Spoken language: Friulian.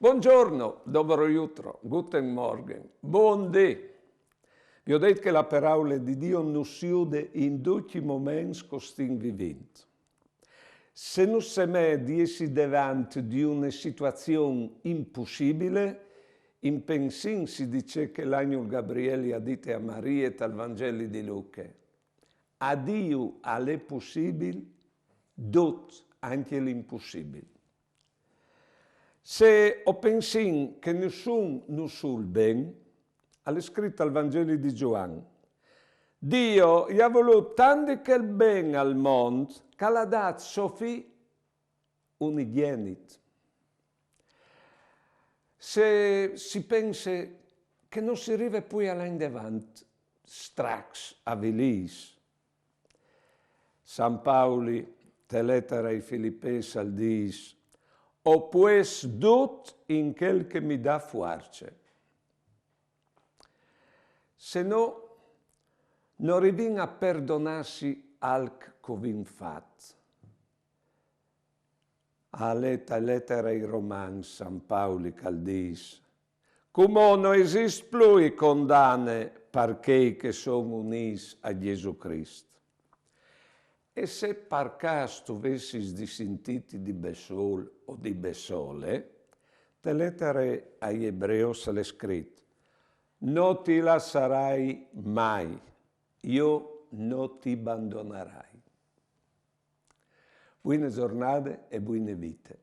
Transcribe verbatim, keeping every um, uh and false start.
Buongiorno, dobro jutro, guten Morgen, bundì. Vi ho detto che la parola di Dio non si ude in tutti i momenti che stiamo vivendo. Se non si è di essere davanti di una situazione impossibile, in pensin si dice che l'angelo Gabriele ha detto a Maria dal Vangelo di Luca: a Dio l'è possibile, dot, anche l'impossibile. Se o pensin che nessun non sul ben, al è scritto al Vangelo di Giovanni: Dio gli ha voluto tanto che il ben al mondo che l'ha dato suo figlio unigenit. Se si pensa che non si arriva più a là in davanti, strax, avilís. San Paoli, te lettera ai Filippesi, al dis: o pues dut in quel che mi dà fuarce. Se no, non arrivin a perdonarsi alc che ho vin fatto. A letta, lettera ai Romans, San Paoli che al dis: cumò non esiste più i condanne per quei che sono uniti a Gesù Cristo. E se per caso tu vessis di sentiti di bessol o di bessole, te lettera ai Ebreos al è scritto: non ti lascerai mai, io non ti abbandonerai. Buone giornate e buone vite.